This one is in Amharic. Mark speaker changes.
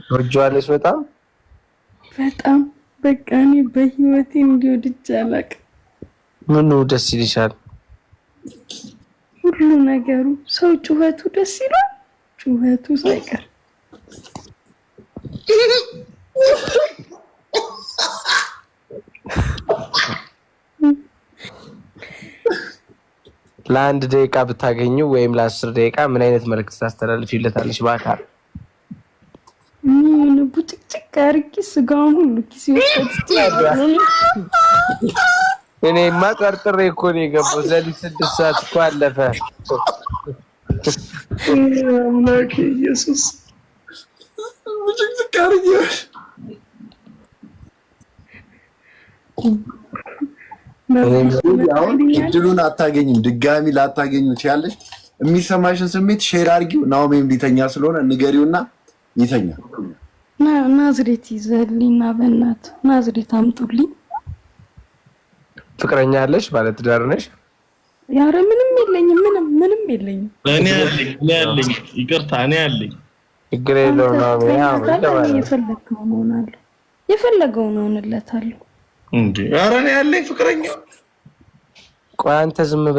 Speaker 1: ትወጂዋለሽ በጣም?
Speaker 2: በጣም በቃ እኔ በህይወቴ እንዲወድጄ አላውቅም።
Speaker 1: ምኑ ደስ ይልሻል?
Speaker 2: ሁሉ ነገሩ፣ ሰው ጩኸቱ ደስ ይላል። ጩኸቱ ሳይቀር።
Speaker 1: ለአንድ ደቂቃ ብታገኙ ወይም ለ10 ደቂቃ ምን አይነት መልዕክት ታስተላልፊለታለሽ በአካል?
Speaker 2: ምን ቡጭቅጭቅ አድርጌ ስጋውን ሁሉ ኪሴ ውስጥ።
Speaker 1: እኔማ ጠርጥሬ እኮ ነው የገባው። ሌሊት 6 ሰዓት እኮ አለፈ።
Speaker 3: አምላኬ ኢየሱስ፣ ቡጭቅጭቅ አድርጌ። አሁን እድሉን አታገኝም፣ ድጋሚ ላታገኙ ትችያለሽ። የሚሰማሽን ስሜት share አድርጊው። ናኦሜም ሊተኛ ስለሆነ ንገሪውና ይተኛ።
Speaker 2: ናዝሬት ይዘህልኝና በእናትህ ናዝሬት አምጡልኝ።
Speaker 1: ፍቅረኛ አለሽ? ባለትዳር ነሽ?
Speaker 2: ያረ ምንም የለኝም፣ ምንም ምንም የለኝም።
Speaker 4: እኔ አለኝ፣ እኔ አለኝ። ይቅርታ፣ እኔ አለኝ።
Speaker 1: ችግር የለውም።
Speaker 2: የፈለገውን እሆናለሁ፣ የፈለገውን እሆንለታለሁ።
Speaker 4: እንዴ፣ ኧረ እኔ አለኝ ፍቅረኛ።
Speaker 1: ቆይ አንተ ዝም በል።